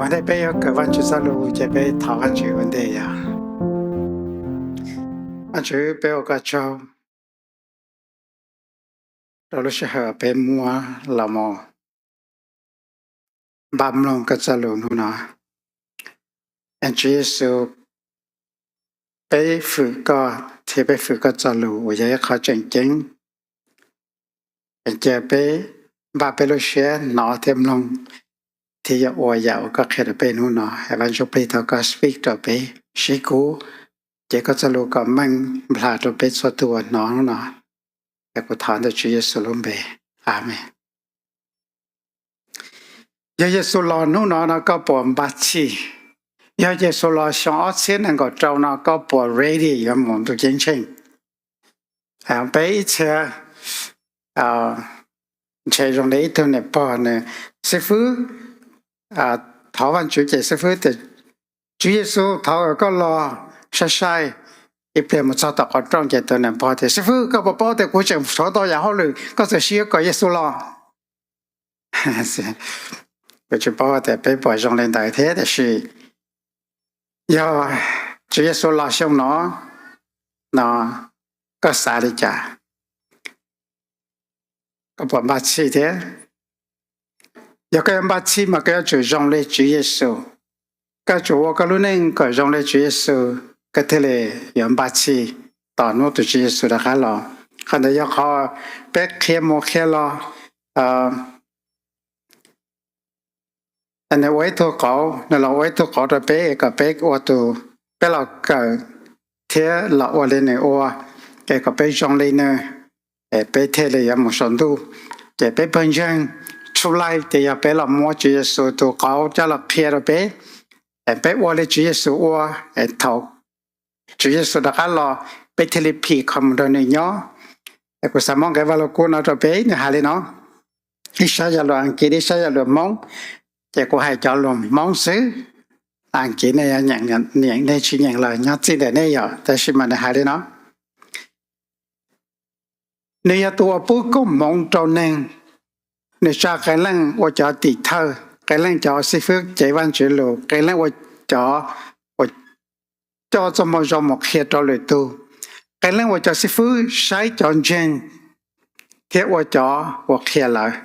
Ua ntej peb yuav kawm Vajtswv txoj lus ces peb thov Vajtswv ua ntej yog: Vajtswv, peb ua koj tsaug rau lub sij hawm peb muab los mus npaj mloog koj txoj lus hnub no. Tswv Yexus, peb fwm koj thiab peb fwm koj txoj lus uas yog ib qho tseem ceeb. Cia peb npaj peb lub siab hnov thiab mloog thiab yuav ua yam uas koj qhia rau peb hnub no. Vaj Ntsuj Plig, thov koj speak rau peb, sib kub, ces koj txoj lus kom meej nplas rau peb txhua tus uas hnov hnub no. Es kuv thov ntawm Tswv Yexus lub npe, amees. Yog Yexus los hnub no no koj puas npaj txhij? Yog Yexus los xyoo ob txhiab nees nkaum rau no koj puas ready yuav mus ntuj ceeb tsheej? Peb ib txhia ntshe zoo li ib tug niam pog nws, xib fwb, thov Vajtswv ces xib fwb tias, Tswv Yexus, thov koj los sai sai. Ib pliag mus txog tom qhov rooj ces tus niam pog tias, Xib fwb, koj puas paub tias kuv tseem tshuav ntau yam hauj lwm, koj txawm sim yuav kom Yexus los? Kuv tsis paub tias peb puas zoo li ntawd thiab, tiam sis yog Tswv Yexus los xyoo no no, koj xav li cas? Koj puas npaj txhij thiab? Yog koj yuav npaj txhij mas koj yuav tsum zoo li Tswv Yexus. Koj yuav tsum ua koj lub neej kom zoo li Tswv Yexus, koj thiaj li yuav npaj txhij tos hnub tus Tswv Yexus rov qab los. Qhov ntawd yog qhov peb qhia mus qhia los. Nws ua ib tug qauv, nws los ua ib tug qauv rau peb es kom peb ua tus, peb los kawm thiab los ua li nws ua, es kom peb zoo li nws, es peb thiaj li yuav mus saum ntuj. Ces peb pawg ntseeg true life ces yog peb los muab Tswv Yexus tus qauv coj los qhia rau peb, es peb ua li Tswv Yexus ua, es thaum Tswv Yexus rov qab los peb thiaj li phim qhov mus nrog nws nyob. Es kuv xav muab nqe Vaj Lug Kub no rau peb, nws hais li no, ib sab yog lus Askiv, ib sab yog lus Hmoob, ces kuv hais cov lus Hmoob xwb. Askiv nej nyeem, nej tsis nyeem los nyob txij ntawm nej yom, tab sis mas nws hais li no: Nws yog tus uas pub koob hmoov rau neeg. Nws tsa qee leej ua cov tim thawj, qee leej cov xib fwb cev Vajtswv lus, qee leej ua cov uas coj txoj moo zoo mus qhia rau lwm tus, qee leej ua cov xib fwb saib cov ntseeg thiab ua cov uas qhia lawv.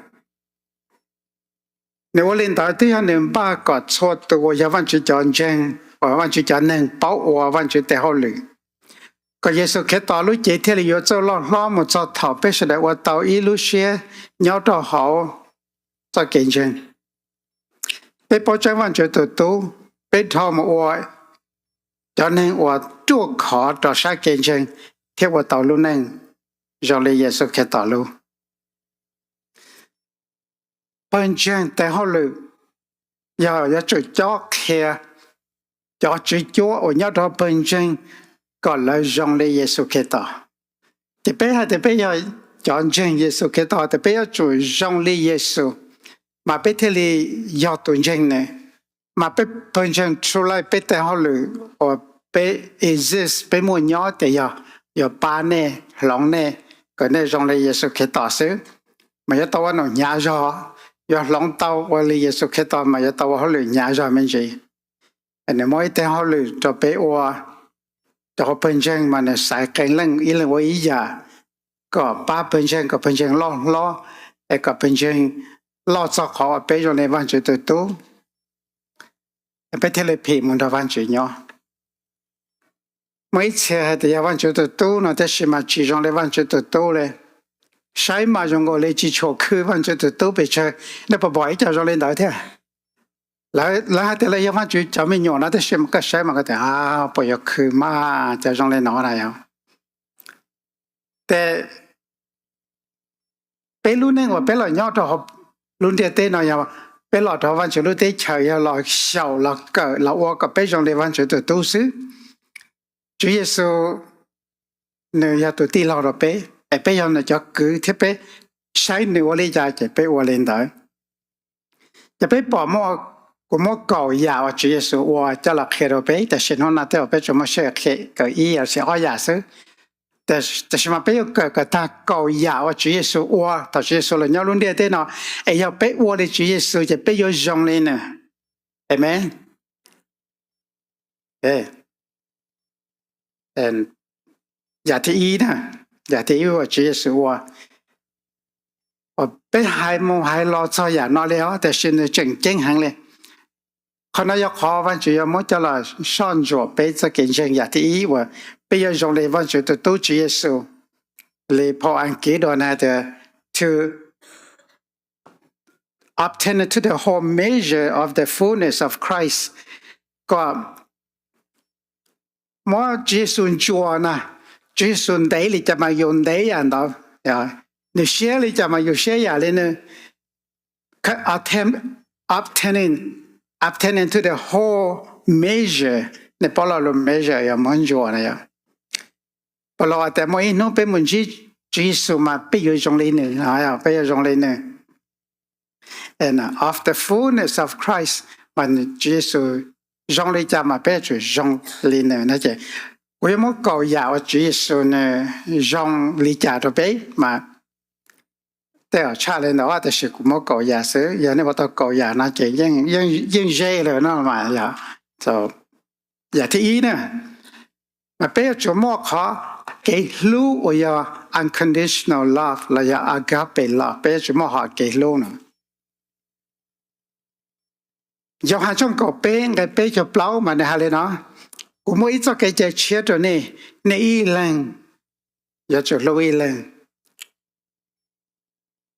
Nws ua li ntawd twb yog nws npaj kom txhua tus uas yog Vajtswv cov ntseeg, uas Vajtswv cov neeg paub ua Vajtswv tes hauj lwm, kom Yexus Khetos lub cev thiaj li yuav txawj loj hlob mus txog thaum peb sawv daws ua tau ib lub siab nyob rau hauv txoj kev ntseeg. Peb paub tseeb Vajtswv tus tub, peb dhau mus ua cov neeg uas ruaj khov rau sab kev ntseeg thiab ua tau lub neej zoo li Yexus Khetos lub. Pawg ntseeg tes hauj lwm yog yuav tsum cob qhia cov tswv cuab uas nyob rau pawg ntseeg kom lawv zoo li Yexus Khetos. Ces peb hais tias peb yog cov ntseeg Yexus Khetos, tias peb yuav tsum zoo li Yexus, mas peb thiaj li yog tus ntseeg nws, mas peb pawg ntseeg true life, peb tes hauj lwm uas peb exist, peb muaj nyob ces yog yuav pab nej, hloov nej, kom nej zoo li Yexus Khetos xwb. Mas yuav tau ua num hnyav zog, yuav hloov tau ua li Yexus Khetos mas yuav tau ua hauj lwm hnyav zog me ntsis. Nws muab ib teg hauj lwm rau peb ua, rau hauv pawg ntseeg mas nws xaiv qee leej ib leeg ua ib yam, kom pab pawg ntseeg, kom pawg ntseeg loj hlob, es kom pawg ntseeg loj txog qhov uas peb zoo li Vajtswv tus tub, peb thiaj li phim mus nrog Vajtswv nyob. Muaj ib txhia hais tias yog Vajtswv tus tub no tab sis mas tsis zoo li Vajtswv tus tub li. Saib mas zoo nkaus li tsis tshua khwv Vajtswv tus tub pes tsawg. Nej puas pom ib co zoo li ntawd thiab? Lawv hais tias lawv yog Vajtswv cov me nyuam no tab sis koj saib mas koj tias puas yuav khwv mas cov zoo li no na yog. Ces peb lub neej uas peb los nyob rau lub ntiaj teb no yog peb los rau Vajtswv lub teb chaws yog los xyaum los kawm los ua kom peb zoo li Vajtswv tus tub xwb. Tswv Yexus nws yog tus tij laug rau peb, es peb yog nws cov kwv thiab peb saib nws ua li cas ces peb ua li ntawd. Ces peb pom, kuv muab kaum yam uas Tswv Yexus ua coj los qhia rau peb, tiam sis hnub no tej zaum peb tsuas muaj sij hawm qhia kaum ib los sis ob yam xwb. Tiam sis mas peb yuav kawm kom tag kaum yam uas Tswv Yexus ua thaum Tswv Yexus los nyob lub ntiaj teb no, es yog peb ua li Tswv Yexus ces peb yuav zoo li nws. Amen. Yam thib ib na, yam thib ib uas Tswv Yexus ua, uas peb hais mus hais los txog yam no li os, tiam sis nws tseem ceeb heev li. Qhov no yog qhov Vajtswv yuav muab coj los soj ntsuam peb txoj kev ntseeg. Yam thib ib uas peb yuav zoo li Vajtswv tus tub Tswv Yexus, li phau Askiv dua na tias to obtain to the whole measure of the fullness of Christ, kom muab Tswv Yexus ntsuas na. Tswv Yexus ntev li cas mas yus ntev yam ntawd, nws siab li cas mas yus siab yam li nws. Obtaining, obtaining to the whole measure, nws paub lo lus measure yog muab ntsuas na yom. Paulus hais tias muaj ib hnub peb mus ntsib Tswv Yexus mas peb yuav zoo li nws, peb yuav zoo li nws. Of the fullness of Christ, mas Tswv Yexus zoo li cas mas peb yuav tsum zoo li nws no ces kuv yuav muab kaum yam uas Tswv Yexus nws zoo li cas rau peb mas tej zaum tshaj li ntawd tiam sis kuv muab kaum yam xwb, yog nej ua tau kaum yam no ces yeej ze lawm no mas yog. Yam thib ib na, mas peb yuav tsum muaj qhov kev hlub uas yog unconditional love los yog agape love, peb yuav tsum muaj qhov kev hlub no. Yauhas tshooj kaum peb nqe peb caug plaub mas nws hais li no, kuv muaj ib txoj kev cai tshiab rau nej, nej ib leeg yuav tsum hlub ib leeg.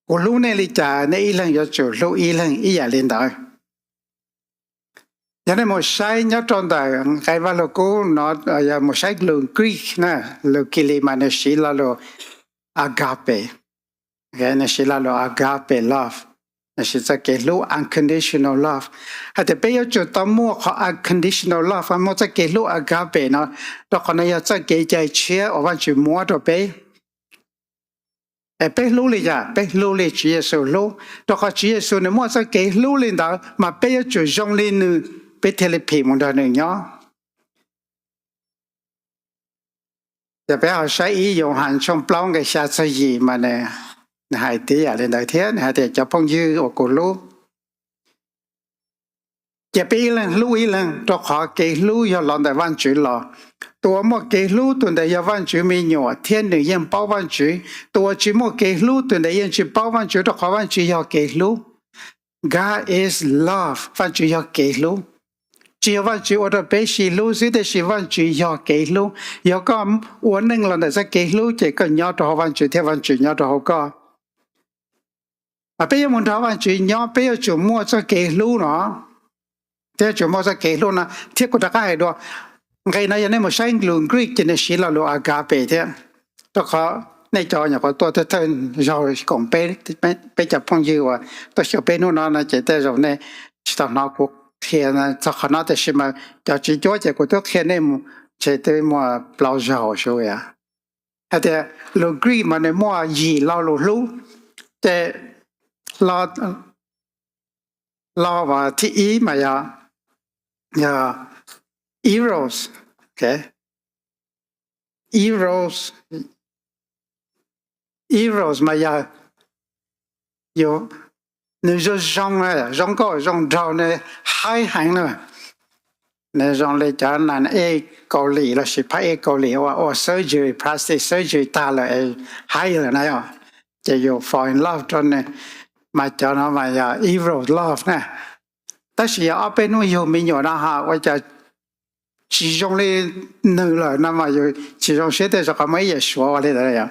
Kuv hlub nej li cas nej ib leeg yuav tsum hlub ib leeg ib yam li ntawd. Yog nej mus saib nyob rau ntawm nqe Vaj Lug Kub no, yog mus saib lus Greek na, lus Kilis mas nws siv lo lus agape, nws siv lo lus agape love, nws siv txoj kev hlub unconditional love. Hais tias peb yuav tsum tau muaj qhov unconditional love, muaj txoj kev hlub agape no, rau qhov no yog txoj kev cai tshiab uas Vajtswv muab rau peb. Es peb hlub li cas? Peb hlub li Tswv Yexus hlub, rau qhov Tswv Yexus nws muaj txoj kev hlub li ntawd mas peb yuav tsum zoo li nws peb thiaj li phim mus nrog nws nyob. Yog peb ho saib ib Yauhas tshooj plaub nqe xya txog yim mas nws hais tib yam li ntawd thiab, nws hais tias cov phooj ywg uas kuv hlub, cia peb ib leeg hlub ib leeg, rau qhov kev hlub yog los ntawm Vajtswv los. Tus uas muaj kev hlub tus ntawd yog Vajtswv me nyuam thiab nws yeej paub Vajtswv. Tus uas tsis muaj kev hlub tus ntawd yeej tsis paub Vajtswv, rau qhov Vajtswv yog kev hlub. God is love, Vajtswv yog kev hlub. Tsis yog Vajtswv ua rau peb sib hlub xwb, tiam sis Vajtswv yog kev hlub. Yog koj ua neej los ntawm txoj kev hlub ces koj nyob rau hauv Vajtswv thiab Vajtswv nyob rau hauv koj. Mas peb yuav mus nrog Vajtswv nyob peb yuav tsum muaj txoj kev hlub no, thiab yuav tsum muaj txoj kev hlub no thiab. Kuv rov qab hais dua, nqe no yog nej mus saib lus Greek ces nws siv lo lus agape thiab, rau qhov nej cov nyuam qhuav tuaj thawj thawj zaug koom peb, peb cov phooj ywg uas tuaj xyuas peb hnub no no ces tej zaum nej tsis tau hnov kuv qhia txog qhov no, tiam sis mas cov tsis cuab ces kuv twb qhia nej mus ntshe twb muaj plaub zaug sub. Hais tias lus Greek mas nws muaj yim lo lus hlub, ces lo thib ib mas yog, yog eros, eros, eros mas yog nws zoo zoo, zoo nkauj zoo nraug, nws haib heev na. Nws zoo li cov nas ej Kaus Lim lossis phab ej Kaus Lim uas ua surgery, plastic surgery tag lawm es haib lawm na yom, ces yus fall in love rau nws, mas cov no mas yog eros love na. Tab sis yog ob peb hnub yug me nyuam no ho ua cas tsis zoo li nws lawm no mas yus tsis zoo siab, tej zaum qhov muaj ib yam Suav ua li ntawd.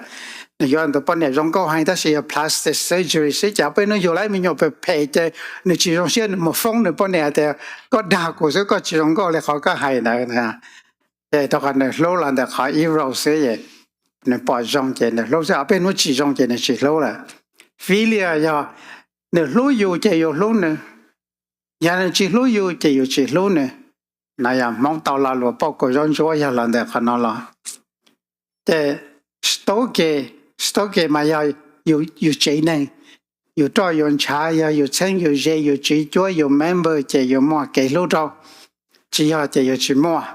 Nws yuav tus poj niam zoo nkauj heev tab sis yog plastic surgery xwb, ces ob peb hnub yug lawm me nyuam phem phem ces nws tsis zoo siab, nws mus foob nws poj niam tias koj dag kuv xwb, koj tsis zoo nkauj li qhov koj hais ntawd. Ces rau qhov nws hlub los ntawm qhov eros xwb, nws pom zoo ces nws hlub xwb, ob peb hnub tsis zoo ces nws tsis hlub lawm. Philia yog nws hlub yus ces yus hlub nws, yog nws tsis hlub yus ces yus tsis hlub nws. No yog Hmoob tau lo lus pauj kaus zaub ntsuab yog los ntawm qhov no los. Ces storge, storge mas yog yus tsev neeg, yus roj yus ntshav, yog yus txheeb yus ze, yus tswv cuab, yus member ces yus muaj kev hlub rau, tsis yog ces yus tsis muaj.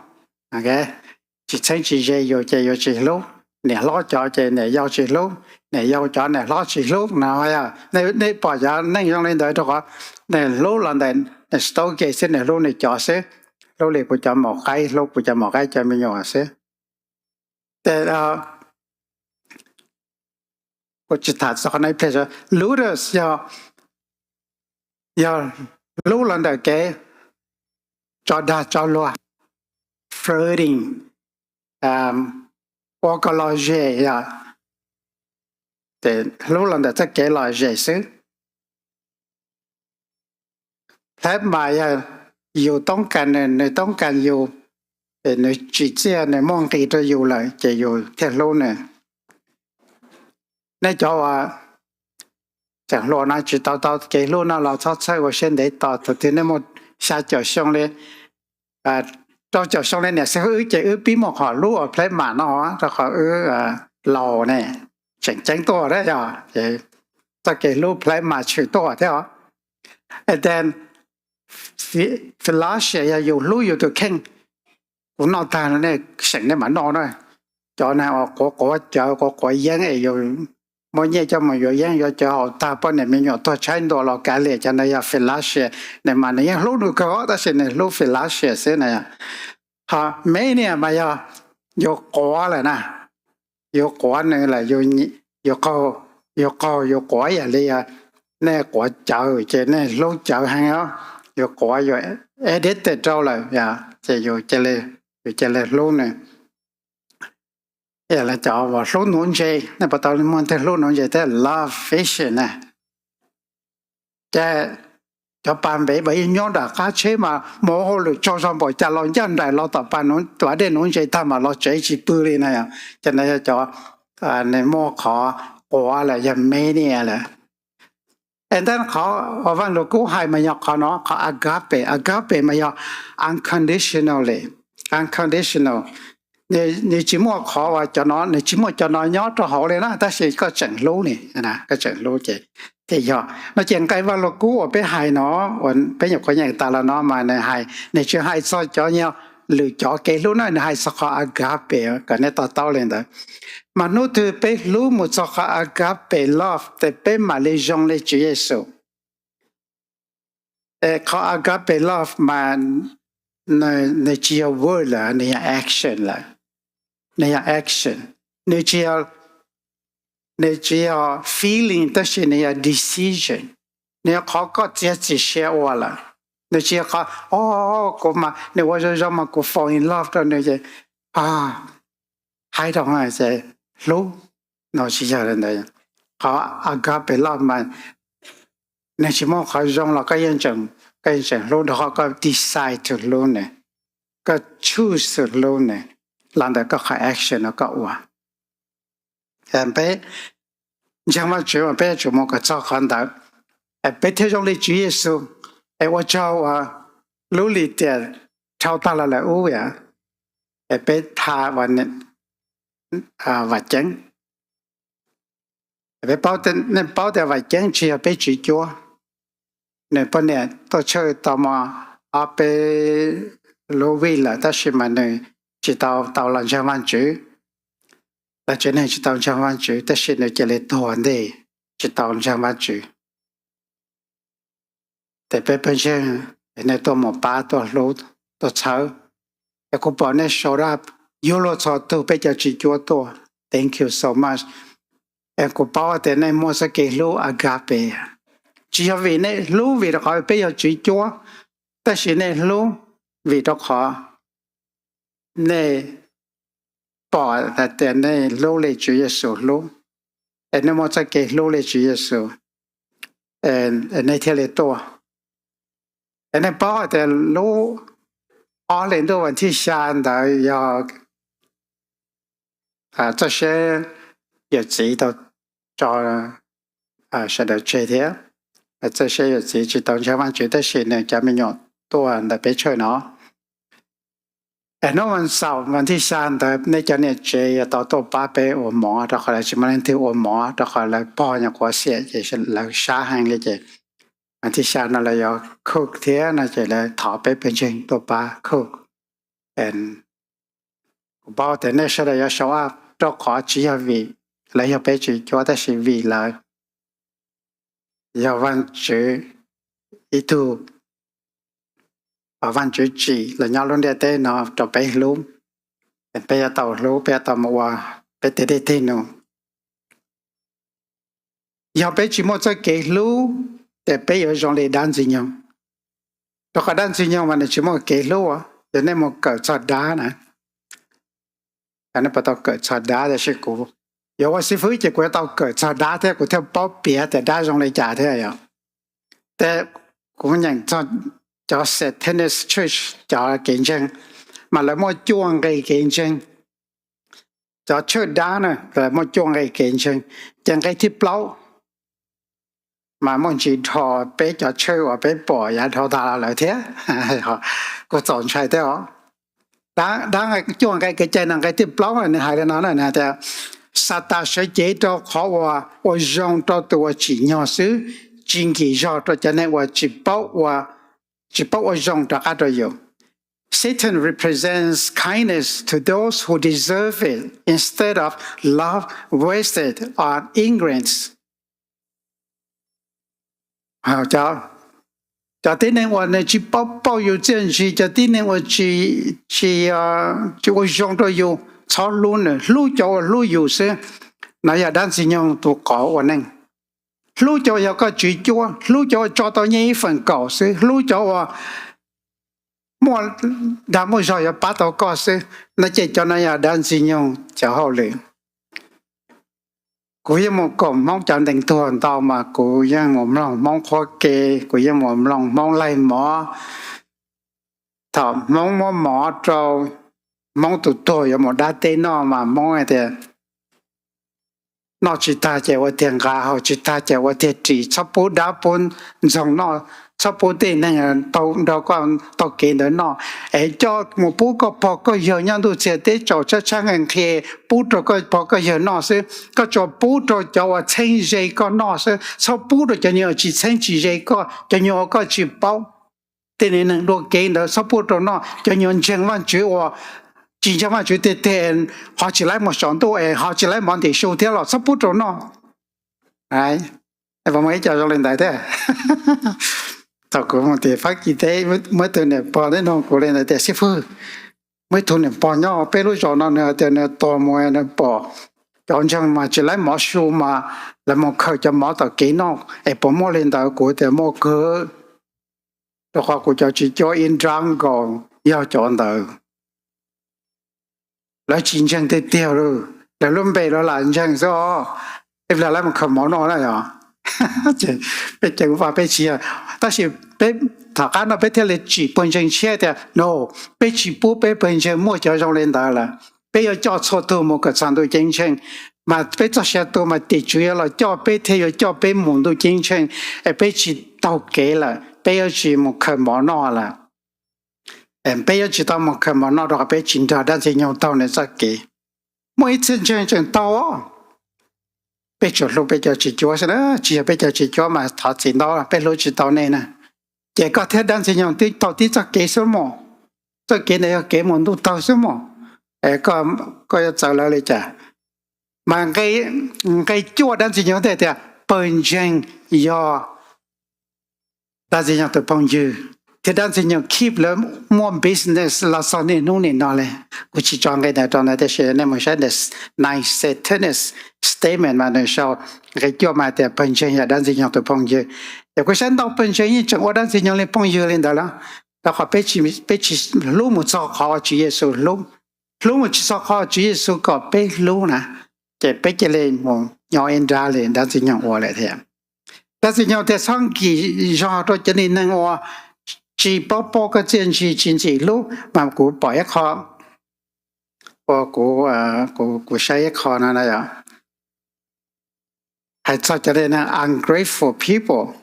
Tsis txheeb tsis ze yus ces yus tsis hlub. Niam hlob cov ces niam yau tsis hlub, niam yau cov niam hlob tsis hlub no. Nej pom cov neeg zoo li ntawd rau qhov nws hlub los ntawm nws stoic xwb, nws hlub nws cov xwb, hlub li kuv cov maum qaib, hlub kuv cov maum qaib cov me nyuam xwb. Ces kuv tsis tham txog qhov no ib pliag. Ludus yog, yog hlub los ntawm kev tso dag tso luag, flirting, ua kom lom zem, yog hlub los ntawm txoj kev lom zem xwb. Phlegma yog yus toob kas nws, nws toob kas yus, nws tsim txiaj, nws muaj nqis rau yus lawm ces yus thiaj hlub nws. Nej cov uas tseem hluas no tsis tau tau kev hlub no los txhob txhawj ua siab ntev tos, thaum twg nej muaj xya caum xyoo li, rau caum xyoo li niam xib hwb wb ces wb pib muaj qhov hlub uas phlegma no, rau qhov wb laus ne, tseem ceeb tuaj thiab yog, ces txoj kev hlub phlegma tshwm tuaj thiab os. And then philasia yog yus hlub yus tus kheej. Kuv noj tag no nej seem nej mam noj na. Cov na uas quav quav cawv, quav quav yeeb es yus muaj nyiaj coj mus yuav yeeb yuav cawv haus tag, poj niam me nyuam tuag tshaib ntua los kav liam, cov ntawd yog philasia. Nws mas nws yeej hlub nws kawg tab sis nws hlub philasia xwb na. Ho mania mas yog yus quav lawm na, yus quav nws lawm, yus qaug, yus quav ib yam li nej quav cawv ces nej hlub cawv heev os, yus quav yus addicted rau lawm ces yus cia li hlub nws. Ib yam li cov uas hlub nuv ntses, nej puas tau muaj leej twg hlub nuv ntses thiab? Love fishing na. Ces cov pas npev mas yeej nyob nram qab tsheb mas mus ua hauj lwm tsaug zog npaum cas los ncaj nraim los tom pas, tom dej nuv ntses tag mas los tsev tsis pw li na. Ces ntawd yog cov nws muaj qhov quav lawm, yog mania lawm. Es ntawd qhov uas Vaj Lug Kub hais mas yog qhov no, qhov agape. Agape mas yog unconditionally, unconditional. Nws tsis muaj qhov uas cov no, nws tsis muaj cov no nyob rau hauv li na, tab sis koj tseem hlub li, koj tseem hlub ces thiaj yog no. Ces nqe Vaj Lug Kub uas peb hais no, uas peb nyuam qhuav nyeem tas los no mas nws hais, nws tsis hais txog cov yog lwm cov kev hlub na, nws hais txog qhov agape kom nej to taub li ntawd. Mas hnub twg peb hlub mus txog qhov agape love ces peb mam li zoo li Tswv Yexus. Qhov agape love mas nws tsis yog word lawm, nws yog action lawm. Nws yog action, nws tsis yog, nws tsis yog feeling tab sis nws yog decision. Nws yog qhov koj txiav txim siab ua lawm. Nws tsis yog qhov, o, kuv mas nws ua zoo zoo mas kuv fall in love rau nws ces haib rau ces hlub. No tsis yog li ntawd. Qhov agape love mas nws tsis muaj qhov zoo los koj yeej, koj yeej tseem hlub, rau qhov koj decide to hlub nws, koj choose to hlub nws los ntawm koj qhov action uas koj ua. Peb ntseeg Vajtswv mas peb yuav tsum mus kom txog qhov ntawd, peb thiaj zoo li Tswv Yexus. Es ua tsaug uas lub lim tiam dhau tag los lawm ub, es peb tham Vam Ceeb. Peb, nej paub tias Vam Ceeb tsis yog peb tswv cuab. Nws poj niam tuaj tshwj tau muaj ob peb lub vij lawm tab sis mas nws tsis tau tau los ntseeg Vajtswv. Los tsev neeg tsis tau ntseeg Vajtswv tab sis nws cia li tuag ntej, tsis tau ntseeg Vajtswv. Ces peb pawg ntseeg, nej tuaj mus pab, tuaj hlub, tuaj txhawb. Es kuv pom nej show up yuav luag txhua tug peb cov tswv cuab tuaj. Thank you so much. Es kuv paub tias nej muaj txoj kev hlub agape, tsis yog vim nej hlub vim rau qhov peb yog tswv cuab, tab sis nej hlub vim rau qhov nej pom hais tias nej hlub li Tswv Yexus hlub, es nej muaj txoj kev hlub li Tswv Yexus, nej thiaj li tuaj. Es nej paub hais tias lub ob hlis ntuj vas thib xya ntawd yog txoj siab yawm txiv tau tso sawv daws tseg thiab. Txoj siab yawm txiv tsis tau ntseeg Vajtswv tab sis nws cov me nyuam tuaj ntawm peb church no. Es hnub vas xaum vas thib xya ntawd nej cov niam tsev yuav tau tuaj pab peb ua mov rau qhov lawv tsis muaj leej twg ua mov rau qhov lawv pog nyuam qhuav xiam ces lawv sab heev li ces vas thib xya no lawv yuav cook thiab no ces lawv thov peb pawg ntseeg tuaj pab cook. Kuv paub tias nej sawv daws yuav show up rau qhov tsis yog vim lawv yog peb tswv cuab tab sis vim lawv yog Vajtswv ib tug Vaajtswv tsim los nyob lub ntiaj teb no rau peb hlub. Peb yuav tau hlub, peb yuav tau mus ua peb tej dej tej num. Yog peb tsis muaj txoj kev hlub, ces peb yuav zoo li dab ntxwg nyoog. Rau qhov dab ntxwg nyoog mas nws tsis muaj kev hlub, yog nej mus kawm txog dab na, nej puas tau kawm txog dab? Tab sis kuv yuav ua xib fwb ces kuv yuav tau kawm txog dab thiab kuv thiaj paub piav tias dab zoo li cas thiab yom. Ces kuv nyeem txog cov Satanist church cov kev ntseeg, mas lawv muaj cuaj nqe kev ntseeg. Cov church dab na lawv muaj cuaj nqe kev ntseeg, ces nqe thib plaub mas muaj ntsis dhau peb cov church uas peb pom yav dhau tas lawm thiab. Kuv txaus ntshai thiab os. Dab cuaj nqe kev cai no nqe thib plaub nws hais li no na, nws hais tias Xatas sawv cev rau qhov uas ua zoo rau tus uas tsim nyog xwb, tsis nkim zog rau cov neeg uas tsis paub ua zoo rov qab rau yus. Satan represents kindness to those who deserve it instead of love wasted on ignorance. Cov tib neeg uas nws tsis paub pauj yus txiaj ntsig, cov tib neeg uas tsis ua zoo rau yus, txhob hlub nws, hlub cov uas hlub yus xwb. No yog dab ntxwg nyoog tus qauv ua neej. Hlub cov uas yog koj tswv cuab, hlub cov uas tso tau nyiaj ib feem kaum xwb, hlub cov uas muaj dag muaj zog yuav pab tau koj xwb. No ces cov no yog dab ntxwg nyoog cov hauj lwm. Kuv yeej mus koom Hmoob cov ntees tuag ntau mas kuv yeej mus mloog Hmoob qhuab ke, kuv yeej mus mloog Hmoob laig mov. Thaum Hmoob muab mov rau Hmoob tus tuag yuav mus dab teb noj mas Hmoob hais tias noj tsis tag ces ua tiag nqa, haus tsis tag ces ua tiag ris, txhob pub dab pub ntxoog noj, txhob pub tej neeg nrog koj taug kev ntawd noj, es coj mus pub koj pog koj yawg nyob ntuj txiag teb tsaus tshab tshab nqhia nqhia, pub rau koj pog koj yawg noj xwb. Koj tsuas pub rau cov uas txheeb ze koj noj xwb, txhob pub rau cov nyuag uas tsis txheeb tsis ze koj, cov nyuag uas koj tsis paub. Tej niag neeg dua kev ntawd txhob pub rau noj. Cov nyuag ntseeg Vajtswv uas tsis ntseeg Vajtswv tiag tiag, ho tsis laib mus saum ntuj es ho tsis laib mov ntim su thiab los txhob pub rau noj. Puas muaj ib co zoo li ntawd thiab? Thaum kuv mus tim Fab Kis teb, muaj ib tug niam pog teb nug kuv li ntawd tias, xib fwb, muaj ib tug niam pog nyob peb lub zos no nws hais tias nws tuag mus nws pom cov ntseeg mas tsis laib mov su mas lawv mus khaws cov mov tom kev noj es puas muaj li ntawd? Kuv tias muaj kawg, rau qhov kuv cov tswv cuab ib nrab nkaus yog cov ntawd. Lawv tsis ntseeg tiag tiag li, lawv lub npe los lam ntseeg xwb os. Ib pliag lawv mus khaws mov noj na yog. Peb ceev faj peb tsis yog, tab sis peb, tom qab no peb thiaj li tsim pawg ntseeg tshiab tias no, peb tsis pub peb pawg ntseeg muaj cov zoo li ntawd lawm. Peb yuav coj txhua tug mus kom txog ntuj ceeb tsheej, mas peb txoj sia tu mas tim tswv yuav los coj peb thiab yuav coj peb mus ntuj ceeb tsheej, es peb tsis taug kev lawm, peb yuav tsis mus khaws mov noj lawm. Peb yuav tsis tau mus khaws mov noj rau qhov peb tsis nrog dab ntxwg nyoog taug nws txoj kev. Muaj ib txhia ntseeg tseem taug, peb tsuas hlub peb cov tswv cuab xwb na, tsis yog peb cov tswv cuab mas thov txim ntau, peb hlub tsis tau nej na. Ces koj thiab dab ntxwg nyoog twb taug tib txoj kev xwb mos, txoj kev ntawd yog kev mus ntuj taug xwb mos, koj yuav txawv lawv li cas? Mas nqe cuaj dab ntxwg nyoog thiaj tias pawg ntseeg yog dab ntxwg nyoog tus phooj ywg, thiab dab ntxwg nyoog keep lawv muaj business los txog niaj hnub nim no li. Kuv tsis tso nqe ntawd rau ntawd tiam sis nej mus saib the Nine Satanist Statement mas nws sau nqe cuaj mas tias pawg ntseeg yog dab ntxwg nyoog tus phooj ywg. Ces kuv saib ntau pawg ntseeg yeej tseem ua dab ntxwg nyoog li phooj ywg li ntawd lawm, rau qhov peb tsis hlub mus txog qhov Tswv Yexus hlub, hlub mus tsis txog qhov Tswv Yexus kom peb hlub na, ces peb cia li mus nyob ib nrab li dab ntxwg nyoog ua lawm thiab. Dab ntxwg nyoog tias txhob nkim zog rau cov niag neeg uas tsis paub pauj koj txiaj ntsig tsis ntxim hlub, mas kuv pom ib qho uas kuv saib ib qho no na yog hais txog cov niag ungrateful people.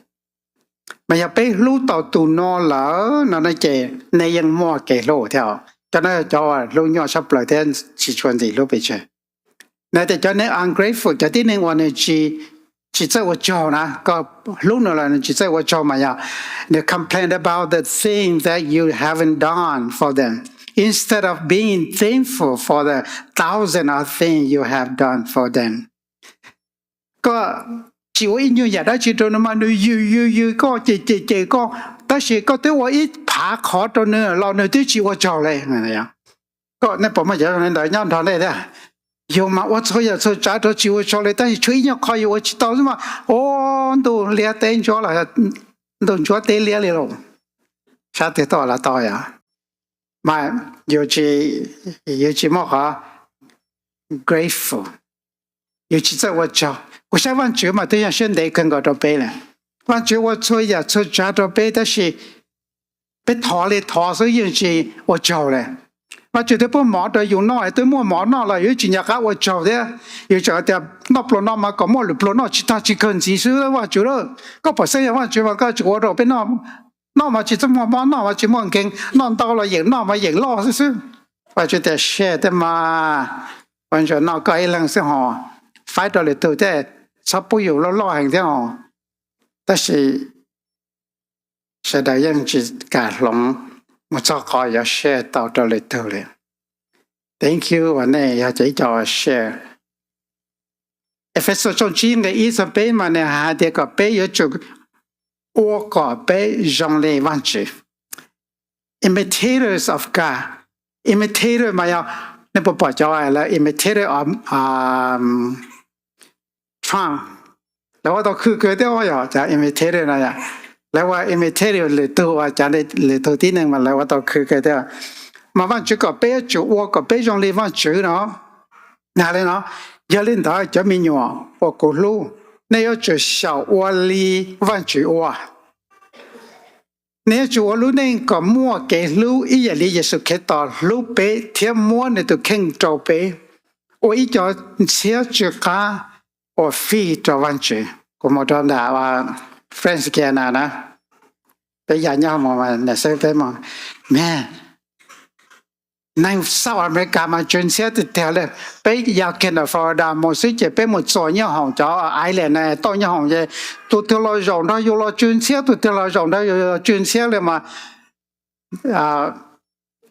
Mas yog peb hlub tau tus no lawm no ces nej yeej muaj kev hlub thiab. Cov no yog cov uas hlub nyuaj tshaj plaws thiab tsis tshua ntxim hlub pes tsawg. Nws tias cov neeg ungrateful, cov tib neeg uas nws tsis txawj ua tsaug na, koj hlub nws los nws tsis txawj ua tsaug mas yog nws complain about the thing that you haven't done for them instead of being thankful for the thousand of things you have done for them. Koj tsis ua ib nyuag yam dab tsi rau nws mas nws yws yws yws koj, ces ces ces koj tab sis koj twb ua ib phav qhov rau nws los nws twb tsis ua tsaug li. Nej puas muaj cov zoo li ntawd nyob nrog nej thiab? Yus mas ua txhua yam txhua tsav rau tsis ua tsaug li, tab sis tshuav ib nyuag qho yus ua tsis tau xwb mas, o, ntuj liab teb ntsuab los, ntuj ntsuab teb liab li lauj. Sab twg tuaj los tau yom? Mas yus tsis, yus tsis muaj qhov grateful, yus tsis txawj ua tsaug. Kuv saib Vajtswv mas twb yog siab ntev kawg nkaus rau peb lawm. Vajtswv ua txhua yam txhua tsav rau peb tab sis peb thov li thov xwb yeej tsis ua tsaug li. Vajtswv twb pub mov rau yus noj, twb muaj mov noj los yus tsis nco qab ua tsaug thiab. Yus tseem tias noj pluas no mas kom muaj lwm pluas noj tsis tag tsis kawg ntxiv xwb Vajtswv lauj. Koj pom xeeb yog Vajtswv mas koj tseem ua rau peb noj, noj mas tsis txawj muaj mob, noj mas tsis muaj nkeeg, noj ntau los yeem noj mas yeem loj xwb xwb. Vajtswv tias share thiab mas, ua ntsuag noj koj ib leeg xwb hos, faib rau lwm tug thiab, txhob pub yus loj loj heev thiab hos. Tab sis sawv daws yeej tsis kam hloov mus txog qhov yuav share tau rau lwm tug li. Thank you uas nej yog cov ib co share. Efexus tshooj tsib nqe ib txog peb mas nws hais tias kom peb yuav tsum ua kom peb zoo li Vajtswv. Imitators of God. Imitator mas yog, nej puas pom cov lawv imitator of Trump, lawv ua tau khw kawg thiab yog cov imitator no yom. Lawv ua imitator lwm tug uas cov lwm tug tib neeg mas lawv ua tau khw kawg thiab. Mas Vajtswv kom peb yuav tsum ua kom peb zoo li Vajtswv no. Nws hais li no, yog li ntawd cov me nyuam uas kuv hlub, nej yuav tsum xyaum ua li Vajtswv ua. Nej yuav tsum ua lub neej kom muaj kev hlub ib yam li Yexus Khetos hlub peb thiab muab nws tus kheej rau peb, ua ib co ntxhiab tsw qab uas fij rau Vajtswv. Kuv mus rau nram French Guiana na, peb ya nyob mus, peb mus, man, neeg South America mas tsw ntxhiab tiag tiag li. Peb ya Canada, Florida mus xwb ces peb mus txuas nyob hoom cov island na, tauj nyob hoom ces tus twg los zaum nrog yus los tsw ntxhiab, tus twg los zaum nrog yus los tsw ntxhiab li mas,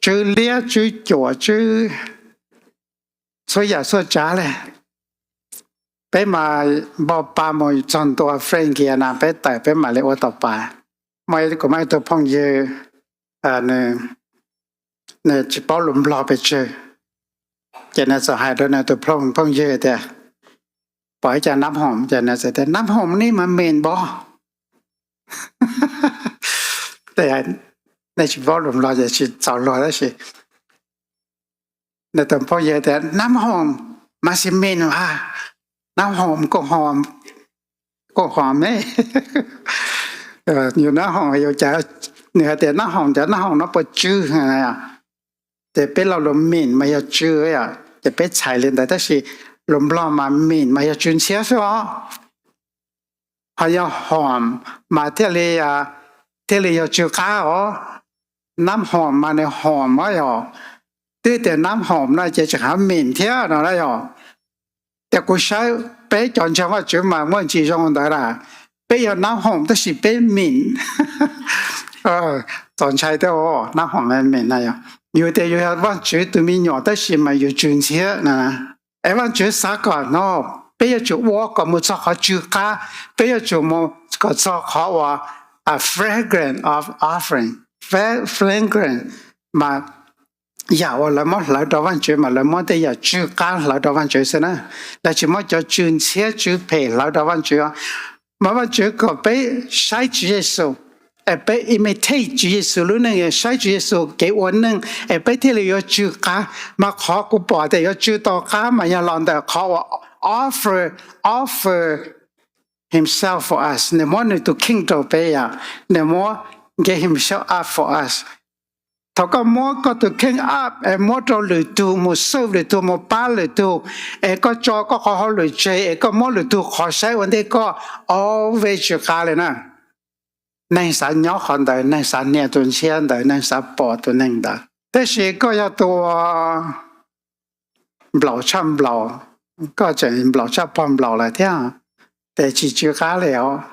tsw liab tsw cuam tsw txhua yam txhua tsav li. Peb mas npau pa mus txog ntua French Guiana peb tawm peb mam li ua tau pa. Muaj, kuv muaj ib tug phooj ywg, nws tsis paub lus Nplog pes tsawg, ces nws txawm hais rau nws tus phooj ywg tias, pom ib co nab hoom, ces nws txawm tias nab hoom ni mas mịn bó. Nej tsis paub lus Nplog ces tsis txaus luag tab sis nws tus phooj ywg tias nab hoom mas xi mịn mas, nab hoom kuj hom me, yus nab hoom yus cas, nws hais tias nab hoom, cov nab hoom no puas tsw? Ces peb lo lus mịn mas yog tsw, ces peb txhais li ntawd tab sis lus Nplog mas mịn mas yog tsw ntxhiab xwb os. Ho yog hom mas thiaj li, thiaj li yog tsw qab os. Nab hom mas nws hom os yog, twb tias nab hom no ces tseem hab mịn thiab no na yog. Ces kuv saib peb cov ntseeg Vajtswv mas muaj ntsis zoo ntawd lawm, peb yog nab hom tab sis peb mịn. Txaus ntshai thiab, nab hom mịn na yog. Yus tias yus yog Vajtswv tus me nyuam tab sis mas yus tsw ntxhiab na. Es Vajtswv xav kom no peb yuav tsum ua kom mus txog qhov tsw qab, peb yuav tsum mus kom txog qhov uas fragrant of offering, fragrant mas yam uas lawv muab hlawv rau Vajtswv mas lawv muab tej yam tsw qab hlawv rau Vajtswv xwb na. Lawv tsis muab cov tsw ntxhiab tsw phem hlawv rau Vajtswv. Mas Vajtswv kom peb saib Tswv Yexus, es peb imitate Tswv Yexus lub neej, saib Tswv Yexus kev ua neej es peb thiaj li yuav tsw qab. Mas qhov kuv pom tias yuav tsw tau qab mas yog los ntawm qhov uas offer, offer himself for us, nws muab nws tus kheej rau peb yom, nws muab gave himself up for us. Thaum koj muab koj tus kheej up es muab rau lwm tug, mus serve lwm tug, mus pab lwm tug, es koj tso koj qhov hauj lwm tseg es koj muab lwm tug qhov saib ua ntej koj, always tsw qab li na. Neeg xav nyob qhov ntawd, neeg xav hnia tus ntxhiab ntawd, neeg xav pom tus neeg ntawd. Tab sis koj yog tus nplaum tshaj nplaum, koj tseem nplaum tshaj pog nplaum lawm thiab, ces tsis tsw qab li os.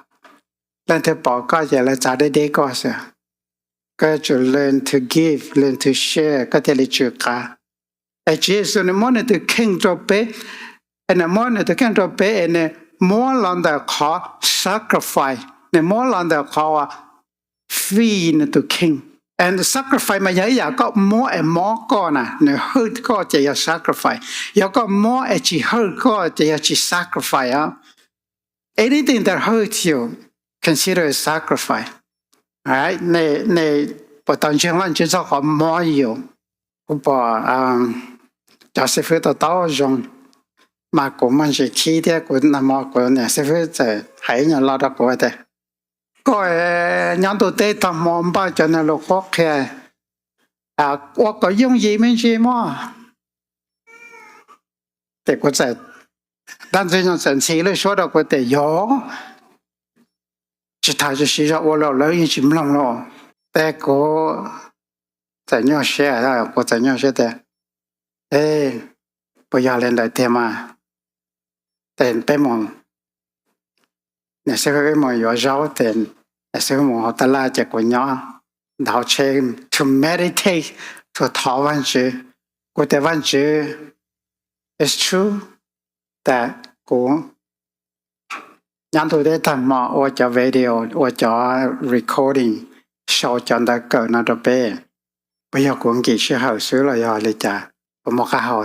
Leej twg pom koj ces lawv txav deb deb koj xwb. Koj yuav tsum learn to give, learn to share koj thiaj li tsw qab. Es Tswv Yexus nws muab nws tus kheej rau peb, es nws muab nws tus kheej rau peb es nws muab los ntawm qhov sacrifice, nws muab los ntawm qhov uas free nws tus kheej. And sacrifice mas yog ib yam koj muab es mob koj na, nws hurt koj ces yog sacrifice. Yog koj muab es tsis hurt koj ces yog tsis sacrifice os. Anything that hurts you, consider a sacrifice. Nej puas tau ntseeg Vajtswv txog qhov mob yus? Kuv pom cov xib fwb tau taub zoo, mas kuv muaj ntsis khib thiab kuv nag hmo kuv niam xib fwb txawm hais ib nyuag lo rau kuv tias, koj nyob ntuj teb tag hmo npaj cov niag lus qhuab qhia ua kom yooj yim me ntsis mog. Ces kuv txawm, dab ntxwg nyoog txawm ntxhi lub suab rau kuv tias yog tsis tham tsis siv zog ua los lawv yeej tsis mloog los. Ces kuv txawm nyuaj siab, kuv txawm nyuaj siab tias, e, puas yog li ntawd tiag mas? Ces peb mus, niam xib hwb mus yuav zaub ces niam xib hwb mus hauv tab laj ces kuv nyob ntawm hauv tsheb to meditate, to thov Vajtswv. Kuv tias Vajtswv, it's true that kuv nyob ntuj teb tag hmo ua cov video, ua cov recording, sau cov ntawv kawm no rau peb, puas yog kuv nkim sij hawm xwb los yog li cas? Kuv muaj qab hau.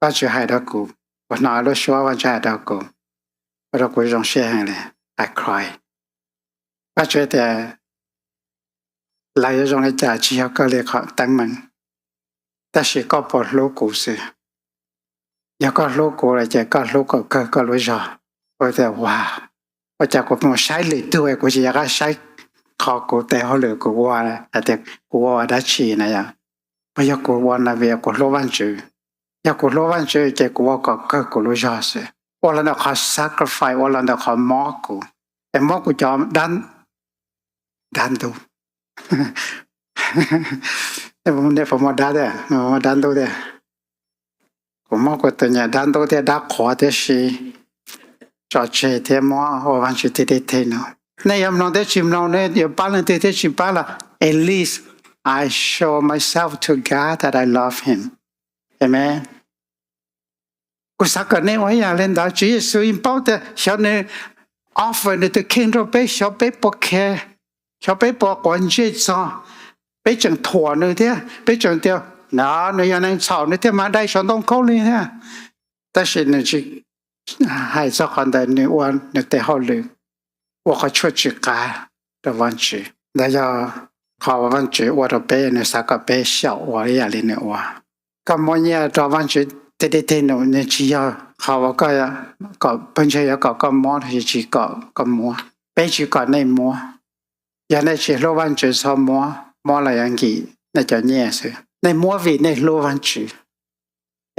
Vajtswv hais rau kuv, kuv hnov lub suab Vajtswv hais rau kuv, ua rau kuv zoo siab heev li, I cry. Vajtswv tias, lawv yuav zoo li cas tsis yog koj li qhov teeb meem, tab sis koj puas hlub kuv xwb. Yog koj hlub kuv lawm ces koj hlub kom kawg koj lub zog. Kuv tias, wow, ua cas kuv mus saib lwm tus es kuv tsis nco qab saib qhov kuv tes hauj lwm kuv ua, hais tias kuv ua dab tsi na yom? Puas yog kuv ua no vim kuv hlub Vajtswv? Yog kuv hlub Vajtswv ces kuv ua kom kawg kuv lub zog xwb, ua los ntawm qhov sacrifice, ua los ntawm qhov mob kuv, es mob kuv cov dab ntub. Dab ntub tias, kuv mob kuv tus nyuam dab ntub thiab dab qhuav thiab si, tso tseg thiab mob ua Vajtswv tib teg no. Nej yuav mloog thiab tsis mloog, nej yuav pab leej twg thiab tsis pab los, at least I show myself to God that I love him. Amen. Kuv xav kom nej ua ib yam li ntawd. Tswv Yexus yeej paub tias xyov nws offer nws tus kheej rau peb, xyov peb puas care, xyov peb puas quav ntsej txog, peb tseem thuam nws thiab, peb tseem tias, no, nws yog neeg txhaum nws thiaj mas dai saum ntoo khaub lig thiab. Tab sis nws tsis hais txog qhov ntawd, nws ua nws tes hauj lwm, ua qhov tshuaj tsis qav rau Vajtswv. Ntawd yog qhov uas Vajtswv ua rau peb, nws xav kom peb xyaum ua ib yam li nws ua. Koj muab nyiaj rau Vajtswv tej teg num, nws tsis yog qhov uas kom pawg ntseeg yuav kom koj mob los sis tsis kom koj muab. Peb tsis kom nej muab. Yog nej tsis hlub Vajtswv txhob muab, muab los yuav nkim nej cov nyiaj xwb. Nej muab vim nej hlub Vajtswv.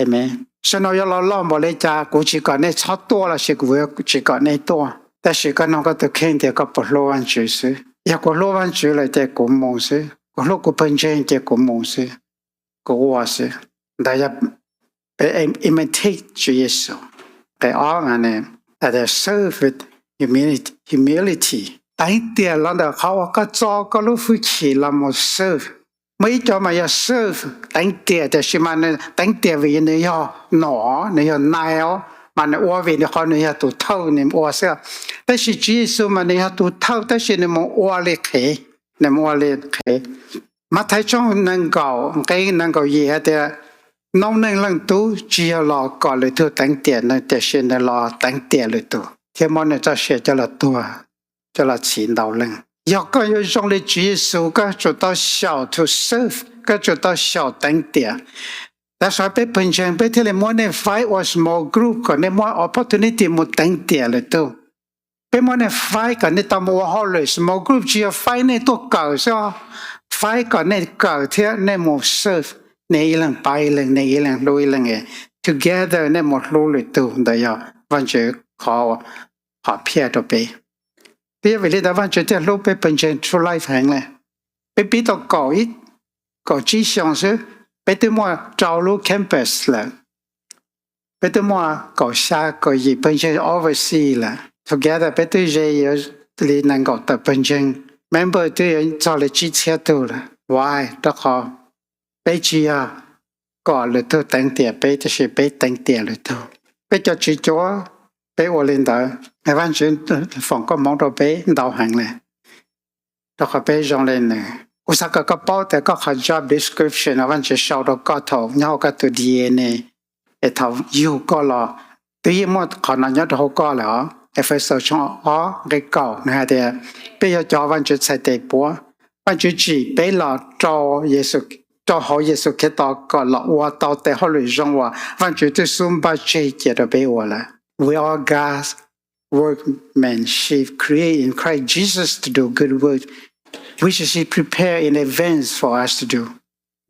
Amen. Sab no yuav los loj npaum li cas kuv tsis kom nej txhob tuaj los sis kuv tsis kom nej tuaj, tab sis koj nug koj tus kheej tias koj puas hlub Vajtswv xwb. Yog kuv hlub Vajtswv lawm ces kuv mus xwb, kuv hlub kuv pawg ntseeg ces kuv mus xwb, kuv ua xwb. Ntawd yog peb imitate Tswv Yexus. Qhov ob, serve with humility, teev tiam los ntawm qhov uas koj txo koj lub hwj chim los mus serve. Muaj ib co mas yog serve teev tiam, tiam sis mas nws teev tiam vim nws yog nom, nws yog nai os, mas nws ua vim nws qhov nws yog tus thawj nws ua xwb. Tab sis Tswv Yexus mas nws yog tus thawj tab sis nws mus ua li qhev, nws mus ua li qhev. Mathais tshooj nees nkaum nqe nees nkaum yim hais tias, noob neej Leej Tub tsis yog los kom lwm tus teev tiam nws, tiam sis nws los teev tiam lwm tus thiab muab nws txoj sia coj los tuag, coj los txhiv ntau leej. Yog koj yuav zoo li Tswv Yexus, koj tsum tau xyaum to serve, koj tsum tau xyaum teev tiam. Tab sis peb pawg ntseeg peb thiaj li muab nej faib ua small group kom nej muaj opportunity mus teev tiam lwm tus. Peb muab nej faib kom nej tau mus ua hauj lwm. Small group tsis yog faib nej tuaj kawm xwb, faib kom nej kawm thiab nej mus serve, nej ib leeg pab ib leeg, nej ib leeg hlub ib leeg, together nej mus hlub lwm tus. Ntawd yog Vajtswv qhov, qhov phiaj rau peb. Twb yog vim li ntawd Vajtswv thiaj hlub peb pawg ntseeg True Life heev li. Peb pib tau kaum, kaum tsib xyoo xwb, peb twb muaj rau lub campus lawm. Peb twb muaj kaum xya kaum yim pawg ntseeg overseas lawm. Together peb twb ze yuav li nees nkaum tawm pawg ntseeg, member twb yuav txog li tsib txhiab tug lawm. Why? Rau qhov peb tsis yog kom lwm tus teev tiam peb, tiam sis peb teev tiam lwm tus. Peb cov tswv cuab Peb ua li ntawd, Vajtswv foom koob hmoov rau peb ntau heev li, rau qhov peb zoo li nws. Kuv xav kom koj paub tias koj qhov job description no Vajtswv sau rau koj thaum nyob hauv koj tus D N A, es thaum yug koj los twb yeej muaj qhov no nyob rau hauv koj lawm os. Efexus tshooj ob nqe kaum nws hais tias peb yog cov Vajtswv txhais tes puab. Vajtswv tsim peb los rau hauv Yexus Khetos kom los ua tau tes hauj lwm zoo uas Vajtswv twb xub npaj tseg cia rau peb ua lawm. We are God's workmanship, created in Christ Jesus to do good work, which He prepared in advance for us to do.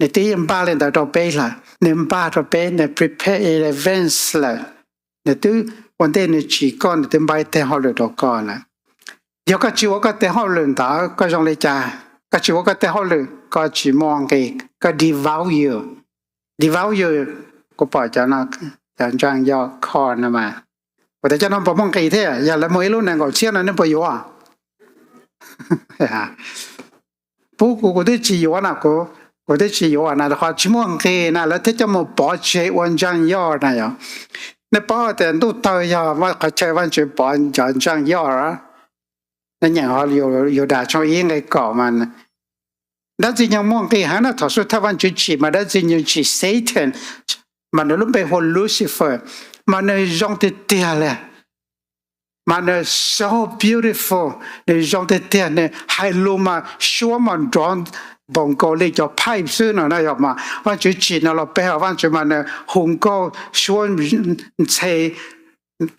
Nws twb yeej npaj li ntawd rau peb lawm, nws npaj rau peb, nws prepare in advance lawm. Nws twb ua ntej nws tsim koj, nws twb npaj tes hauj lwm rau koj lawm. Yog koj tsis ua koj tes hauj lwm ntawd koj zoo li cas? Koj tsis ua koj tes hauj lwm koj tsis muaj nqis, koj devalue, devalue. Kuv pom cov no, cov ntseeg yog core no mas, kuv tias cov no puas muaj nqis thiab? Yog lawv muag ib lub nees nkaum txhiab no nej puas yuav? Pub kuv, kuv twb tsis yuav na, kuv, kuv twb tsis yuav na, rau qhov tsis muaj nqis na lawv thiaj coj mus pov tseg ua ntseeg yoj na yom. Nej paub tias ntuj tawg yog qhov chaw Vajtswv pov cov ntseeg yoj. Nej nyeem Yudas tshooj ib nqe kaum mas dab Ntxwg Nyoog muaj nqis heev na, thaum xub thawj Vajtswv tsim mas dab Ntxwg Nyoog tsim Satan, mas nws lub npe hu Lucifer, mas nws zoo tiag tiag li. Mas nws so beautiful, nws zoo tiag tiag, nws hais lus mas suab mas nrov npaum nkaus li cov pipe xwb no na yom. Mas Vajtswv tsim no los pe hawm Vajtswv mas nws hu nkauj suab ntxhe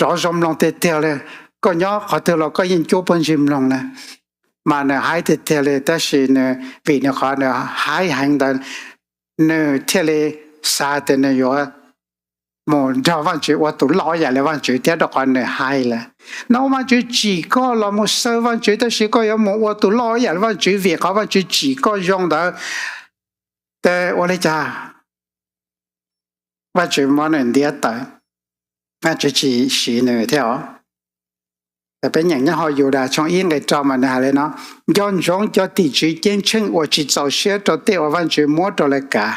rov zoo mloog tiag tiag li. Koj nyob qhov twg los koj yeej cuab pob ntseg mloog na. Mas nws haib tiag tiag li, tab sis nws vim nws qhov nws haib heev ntawd, nws thiaj li xav tias nws yuav mus nrog Vajtswv ua tus loj ib yam li Vajtswv thiab, rau qhov nws haib lawm. No Vajtswv tsim koj los mus xav Vajtswv, tab sis koj yuav mus ua tus loj ib yam li Vajtswv vim qhov Vajtswv tsim koj zoo ntawd. Ces ua li cas? Vajtswv muab nws ntiab tawm, Vajtswv tsis siv nws thiab os. Peb nyeem nyob hauv Yudas tshooj ib nqe rau mas nws hais li no: Nco ntsoov cov tim tswv ceeb tsheej uas tsis txaus siab rau tej uas Vajtswv muab rau lawv kav.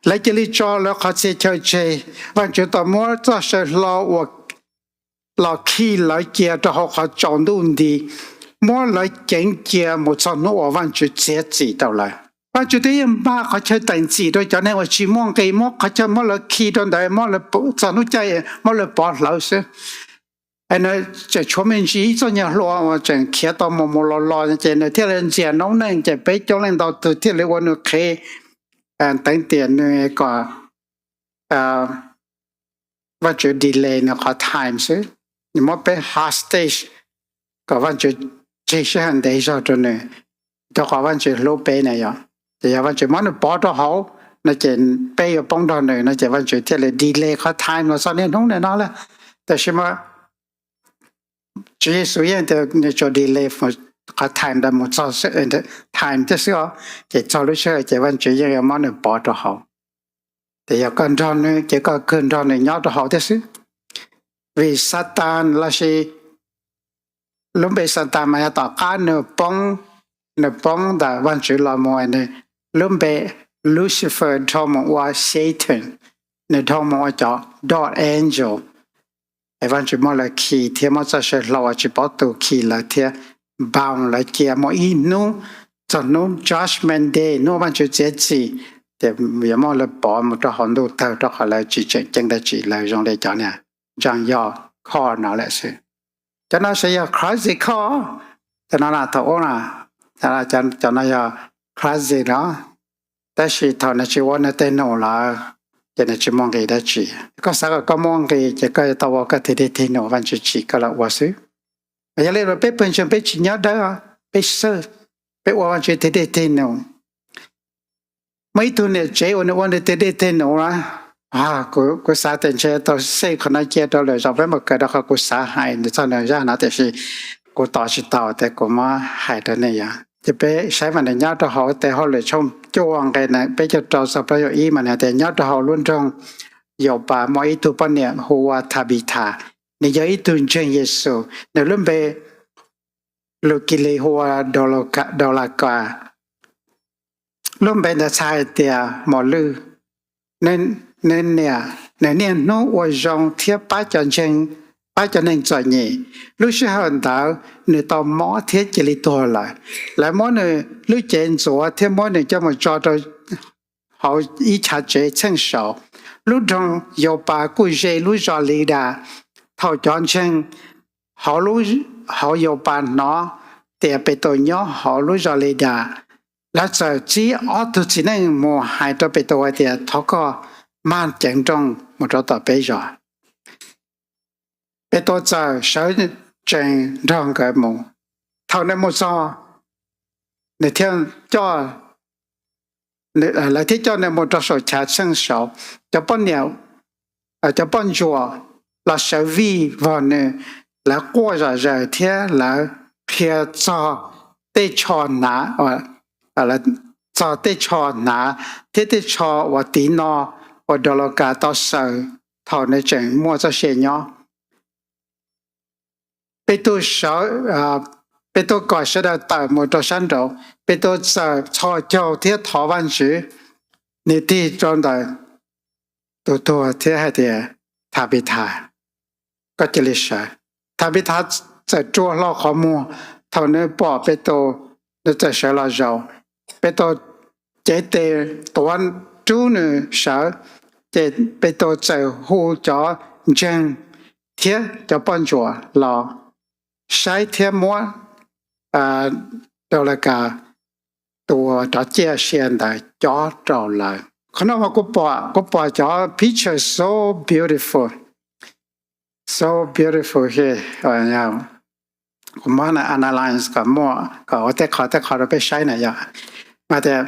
Lawv cia li tso lawv qhov txhia chaw tseg. Vajtswv tau muab txoj saw hlau uas los khi lawv cia rau hauv qhov tsaus ntuj nti, muab lawv ceev cia mus txog hnub uas Vajtswv txiav txim rau lawv. Vajtswv twb yeej npaj qhov chaw teem txim rau cov neeg uas tsis muaj nqis, muab qhov chaw muab lawv khi rau ntawd, txog hnub caij muab lawv pov hlawv xwb. Nws tseem tshuav me ntsis ib txoj nyuag hlua uas tseem khiav tau mus mus los los, ces nws thiaj li ntxias noob neej, ces peb coob leej ntau tus thiaj li ua nws qhev, teev tiam nws kom Vajtswv delay nws qhov time xwb. Nws muab peb hostage kom Vajtswv tseg sij hawm ntev zog rau nws, rau qhov Vajtswv hlub peb na yom. Ces yog Vajtswv muab nws pov rau hauv no ces peb yuav poob nrog nws no ces Vajtswv thiaj li delay qhov time los txog niaj hnub niaj no lawm. Tab sis mas Tswv Yexus yeej tias nws tsuas delay qhov time ntawd mus txog time thiab xwb os, ces txog lub sij hawm ces Vajtswv yeej yuav muab nws pov rau hauv. Ces yog koj nrog nws ces koj kawg nrog nws nyob rau hauv thiab xwb. Vim Xatas lossis lub npe Xatas mas yog tom qab nws poob, nws poob ntawm Vajtswv los mus, nws lub npe Lucifer dhau mus ua Satan, nws dhau mus ua cov dark angel. Es Vajtswv muab lawv khi thiab muab txoj saw hlau uas tsis paub tu khi lawv thiab bound lawv cia mus ib hnub, txog hnub judgment day, hnub Vajtswv txiav txim, ces yuav muab lawv pov mus rau hauv ntuj tawg rau qhov lawv tsis tseem ceeb dab tsi, lawv zoo li cov niag ntseeg yog core no lawm xwb. Cov no sav yog classic core, cov no thaum ub, cov no yog classic no, tab sis thaum nws tsis ua nws tej num lawm ces nws tsis muaj nqis dab tsi. Koj xav kom koj muaj nqis ces koj yuav tau ua koj tej dej tej num Vajtswv tsim koj los ua xwb. Yog li peb pawg ntseeg peb tsis nyob dawb, peb xawj, peb ua Vajtswv tej dej tej num. Muaj ib tug niam tsev uas nws ua nws tej dej tej num na, kuv xav tias ntshe tau xej qhov no cia rau lwm zaus peb mam kawm, rau qhov kuv xav hais nws txog nws zaj no tiam sis kuv tos tsis tau tias kuv muab hais rau nej yom. Ces peb saib mas nws nyob rau hauv tes hauj lwm tshooj cuaj nqe peb caug rau txog plaub caug ib mas nws hais tias nyob rau hauv lub nroog Yaupas muaj ib tug poj niam hu ua Thabithas, nws yog ib tug ntseeg Yexus, nws lub npe Lus Kilis hu ua Daulakas, lub npe ntawd txhais hais tias mos lwj. Nws niaj hnub ua zoo thiab pab cov ntseeg pab cov neeg txom nyem. Lub sij hawm ntawd nws tau mob thiab cia li tuag lawm. Lawv muab nws lub cev ntxuav thiab muab nws coj mus tso rau hauv ib chav tsev txheej saud. Lub nroog Yaupas kuj ze lub zos Lidas. Thaum cov ntseeg hauv Yaupas hnov tias Petus nyob hauv lub zos Lidas, lawv txawm txib ob tug txiv neej mus hais rau Petus hais tias, Thov koj mag ceev nrooj mus rau tom peb zos. Petus txawm sawv tsees nrog nkawd mus. Thaum nws mus txog, nws thiaj coj, lawv thiaj coj nws mus rau saum chav txheej saud. Cov poj niam, cov poj ntsuam los sawv vij vog nws, lawv quaj zom zaws thiab lawv qhia txog tej tsho hnav, txog tej tsho hnav thiab tej tsho uas tiv no uas Dolaukas tau xaws thaum nws tseem muaj txoj sia nyob. Petus sawv, Petus kom sawv daws tawm mus rau sab nraud. Petus txawm txhos caug thiab thov Vajtswv. Nws tig rau ntawm tus tuag thiab hais tias, Thabithas, koj cia li sawv. Thabithas txawm rua hlo qhov muag. Thaum nws pom Petus, nws txawm sawv los zaum. Petus cev tes tuav rub nws sawv, ces Petus txawm hu cov ntseeg thiab cov poj ntsuam los saib thiab muab Dolaukas tus uas rov ciaj sia ntawd cob rau lawv. Qhov no mas kuv pom, kuv pom cov picture so beautiful, so beautiful here. Kuv muab analyze kom muaj, kom ua tej qhov tej qhov rau peb saib na yog mas tias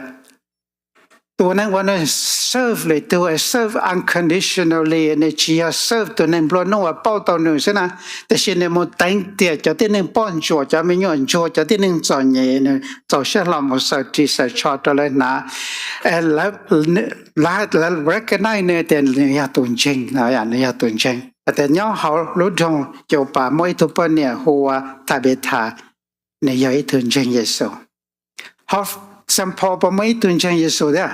tus neeg uas nws serve lwm tus, serve unconditionally, nws tsis yog serve tus neeg nplua nuj uas pauj tau nws xwb na, tiam sis nws mus teev tiam cov tib neeg poj ntsuam, cov me nyuam ntsuag, cov tib neeg txom nyem, nws txaus siab hlo mus xaws ris xaws tsho rau lawv hnav. Lawv recognize nws tias nws yog tus ntseeg, nws yog tus ntseeg. Tias nyob hauv lub nroog Yaupas muaj ib tug poj niam hu ua Thabithas, nws yog ib tug ntseeg Yexus. Hauv Saint Paul puas muaj ib tug ntseeg Yexus thiab?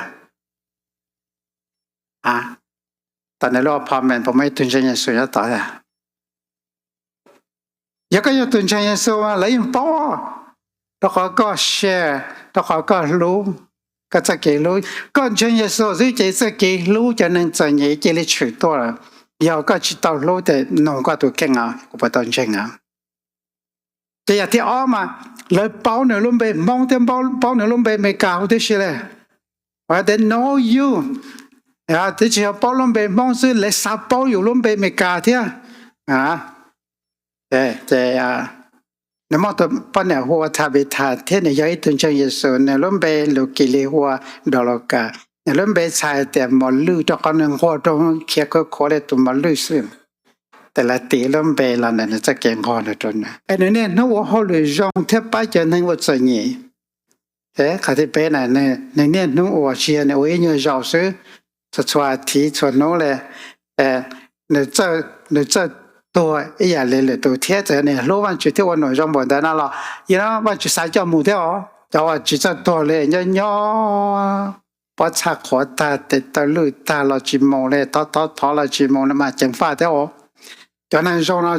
Tom nws lub apartment puas muaj ib tug ntseeg Yexus nyob tod thiab? Yog koj yog tus ntseeg Yexus mas lawv yeej paub, rau qhov koj share, rau qhov koj hlub, koj txoj kev hlub. Koj ntseeg Yexus xwb ces txoj kev hlub cov neeg txom nyem cia li tshwm tuaj lawm. Yog koj tsis tau hlub ces nug koj tus kheej os, kuv puas tau ntseeg os? Ces yam thib ob mas lawv paub nws lub npe Hmoob thiab paub nws lub npe Amelikas huv tib si li. They know you, twb tsis yog paub lub npe Hmoob xwb, lawv xav paub yus lub npe Amelikas thiab. Ces nws muaj tus poj niam hu ua Thabithas thiab nws yog ib tug ntseeg Yexus, nws lub npe Lus Kis li hu ua Dolaukas, nws lub npe txhais tias mos lwj rau qhov nws nquag rau khiav khuav khuav li tus mos lwj xwb. Ces lawv tis lub npe los ntawm nws txoj kev nquag rau nws. Es nws niaj hnub ua hauj lwm zoo thiab pab cov neeg ua txom nyem. Qhov thib peb na, nws niaj hnub ua, tsis yog nws ua ib nyuag zaus xwb, txhua txhua thiv txhua hnub li. Nws txawj tuag ib yam li lwm tus thiab, txawm nws hlub Vajtswv thiab ua num zoo npaum ntawd no los, yog Vajtswv xav coj mus thiab os. Cov uas tsis txawj tuag li nyob nyob pob txha qhuav tag, tes taw lwj tag los tsis mus li, thov thov thov los tsis mus li mas ceev faj thiab os. Cov neeg zoo no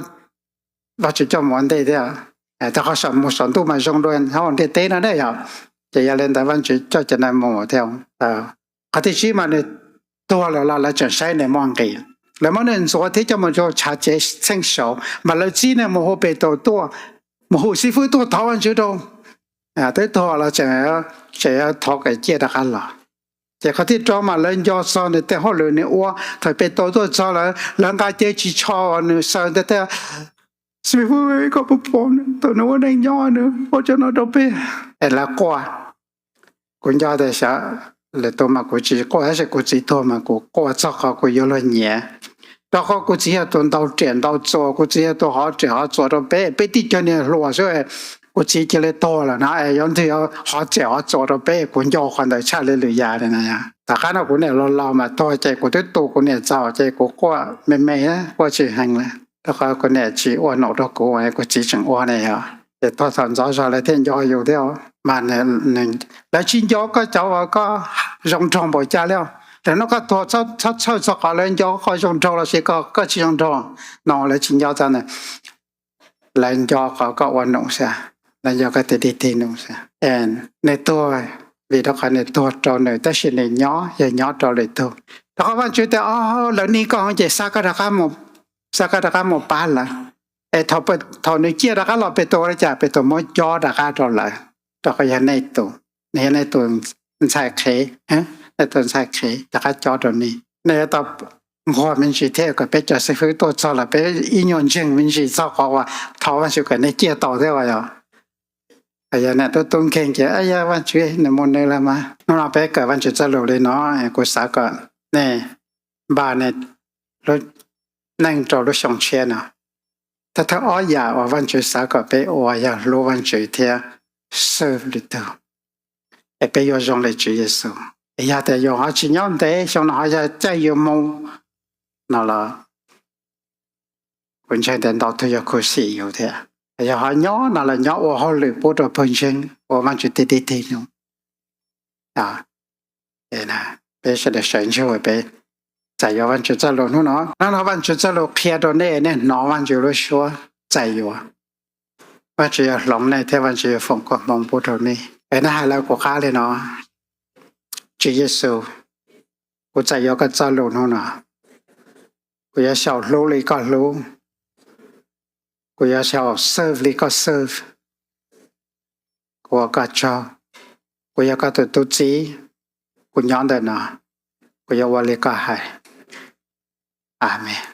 Vajtswv coj mus ua ntej thiab. Rau qhov saum mus saum ntuj mas zoo dua hauv ntiaj teb no ne yog. Ces yog li ntawd Vajtswv coj cov neeg mus thiab. Qhov thib tsib mas nws tuag lawm los lawv tseem saib nws muaj nqis. Lawv muab nws ntxuav thiab coj mus rau chav tsev txheej saud, mas lawv txib nws mus hu Petus tuaj, mus hu xib fwb tuaj thov Vajtswv rau. Twb tuag los tseem, tseem thov kom ciaj rov qab los. Ces qhov thib rau mas lawv nco txog nws tej hauj lwm nws ua. Thaum Petus tuaj txog lawv, lawv nqa cev ris tsho uas nws xaws ntawd thiab, xib fwb, koj puas pom tus nws ua neej nyob nws ua cov no rau peb? Es lawv quaj. Kuv nco tias xyov lwm tus mas kuv tsis quaj, tab sis kuv txiv tuag mas kuv quaj txog qhov kuv yuav luag nyiav. Rau qhov kuv txiv yog tus ntau riam ntau txuas, kuv txiv yog tus hov riam hov txuas rau peb, peb tib co niag hluas xwb, kuv txiv cia li tuag lawm no es yuav ntwg hov riam hov txuas rau peb, kuv nco qhov ntawd tshaj li lwm yam li na. Tom qab no kuv niam laus laus mas tuag ces kuv twb tu kuv niam txaus ces kuv quaj me me, quaj tsis heev li. Rau qhov kuv niam tsis ua num rau kuv, kuv txiv tseem ua ne yog. Ces tuag thaum ntxov zog lawv thiaj nco yus thiab. Mas lawv tsis nco koj cov uas koj zoo nraug npaum cas li os. Lawv nug koj tuag txhob txhawj txog qhov lawv nco koj zoo nraug los sis koj tsis zoo nraug no, lawv tsis nco txog ntawd. Lawv nco qhov koj ua num xwb, lawv nco koj tus dej tig num xwb. Nws tuag vim rau qhov nws tuag rau nws, tab sis nws nyob yog nyob rau lwm tus. Rau qhov Vajtswv tias, o, lawv nij koj ces xa koj rov qab, xa koj rov qab mus pab lawv. Es thaum nws ciaj rov qab los Petus ua li cas? Petus muab cob rov qab rau lawv, rau qhov yog nej tus, nws yog nej tus ntxhais qhev, nej tus ntxhais qhev, rov qab cob rau nej. Nej yuav tau nquag me ntsis thiab kom peb cov xib fwb tuaj txog los peb ib nyuag ntseeg me ntsis txog qhov uas thaum Vajtswv kom nej ciaj tau thiab as. Yog niam tub tub nkeeg ces, yog Vajtswv nws mus nws lawm mas. Hnub no peb kawm Vajtswv txoj lus li no, kuv xav kom nej npaj nej lub neej rau lub xyoo tshiab no. Thawj thawj ob yam uas Vajtswv xav kom peb ua yog hlub Vajtswv thiab serve lwm tus, es peb yuav zoo li Tswv Yexus. Es yog tias yus ho tsis nyob ntev, xyoo no ho yog caij yuav mus no los kuv ntseeg tias ntau tug yuav khuv xim yus thiab. Yog ho nyob no los nyob ua hauj lwm pub rau pawg ntseeg, ua Vajtswv tus dej tig num. Peb sawv daws sawv ntsug peb txais yuav Vajtswv txoj lus hnub no. Hnub no Vajtswv txoj lus qhia rau nej, nej hnov Vajtswv lub suab txais yuav. Vajtswv yuav hloov nej thiab Vajtswv yuav foom koob hmoov pub rau nej. Es nej hais lawv kuv qab li no, Tswv Yexus, kuv txais yuav koj txoj lus hnub no. Kuv yuav xyaum hlub li koj hlub, kuv yuav xyaum serve li koj serve. Kuv ua koj tsaug, kuv yog koj tus tub txib, kuv nyob ntawm no, kuv yuav ua li koj hais. Amees.